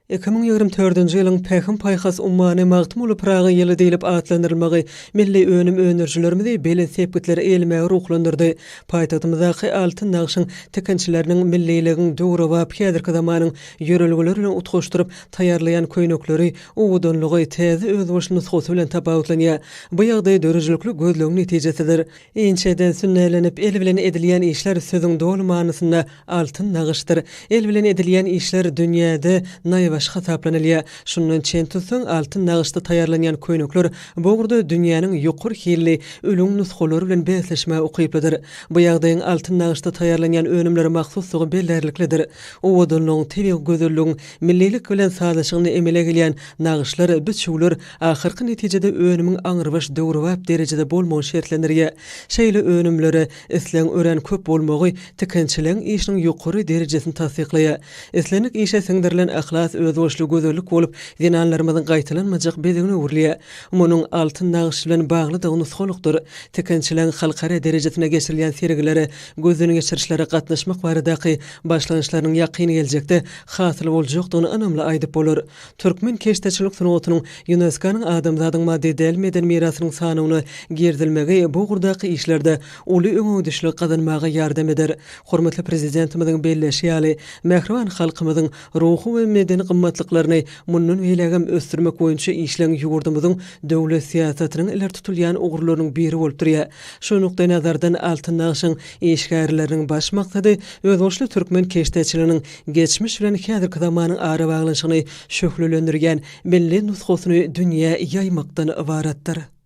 2024-nji ýylyň Pähim-paýhas ummany Magtymguly Pyragy ýyly diýlip atlandyrylmagy milli önüm öndürijilerimizi belent sepgitlere eýlemäge ruhlandyrdy. Paýtagtymyzdaky Altyn nagşyň tikinçileriniň milliligiň döwrebap häzirki zamanyň ýörelgeleri bilen utgaşdyryp taýýarlaýan köýnekleri owadanlygy, täze özboluşly nusgasy bilen tapawutlanýar. Bu ýagdaý döredijilikli gözlegiň netijesidir. Inçeden sünnälenip el bilen edilýän işler sözüň doly manysynda altyn nagyşdyr. El bilen edilýän işler dünýäde naýbaşy hasaplanylýar. Şundan çen tutsaň, altyn nagyşda taýýarlanýan köýnekler bu ugurda dünýäniň ýokary hilli ülňi nusgalary bilen bäsleşmäge ukyplydyr. Bu ýagdaýyň altyn nagyşda taýýarlanýan önümlere mahsusdygy bellärliklidir. Owadanlygyň, tebigy gözelligiň millilik bilen sazlaşygynda emele gelýän nagyşlar, biçüwler Ahyrky netijede önümiň aňrybaş döwrebap derejede bolmagy şertlendirýär. Şeýle önümlere islegiň örän köp bolmagy tikinçiligiň işiniň ýokary derejesini tassyklaýar. Islendik işe siňdirilen yhlas özboluşly gözellik bolup, zenanlarymyzyň gaýtalanmajak bezegine öwrülýär. Munuň altyn nagyş bilen baglydygy nusgalykdyr. Tikinçiligiň halkara derejesinde geçirilýän sergilere, gözden geçirişlere gatnaşmak baradaky başlangyçlarynyň ýakyn geljekde hasyl boljakdygyny ynamly aýdyp bolar. Türkmen keşdeçilik sungatynyň ÝUNESKO-nyň Adamzadyň maddy däl medeni mirasynyň sanawyna girizilmegi bu ugurdaky işlerde uly öňegidişligi gazanmaga ýardam eder. Hormatly Prezidentimiziň belleýşi ýaly, mähriban halkymyzyň ruhy we medeni gymmatlyklaryny mundan beýlägem ösdürmek boýunça işleň ýurdumyzyň döwlet syýasatynyň ileri tutulýan ugurlarynyň biri bolup durýar. Şu nukdaýnazardan Altyn nagşyň işgärleriniň baş maksady özboluşly türkmen keşdeçiliginiň Geçmiş bilen häzirki zamanyň arabaglanyşygyny şöhlelendirýän milli nusgasyny dünýä ýaýmakdan ybaratdyr.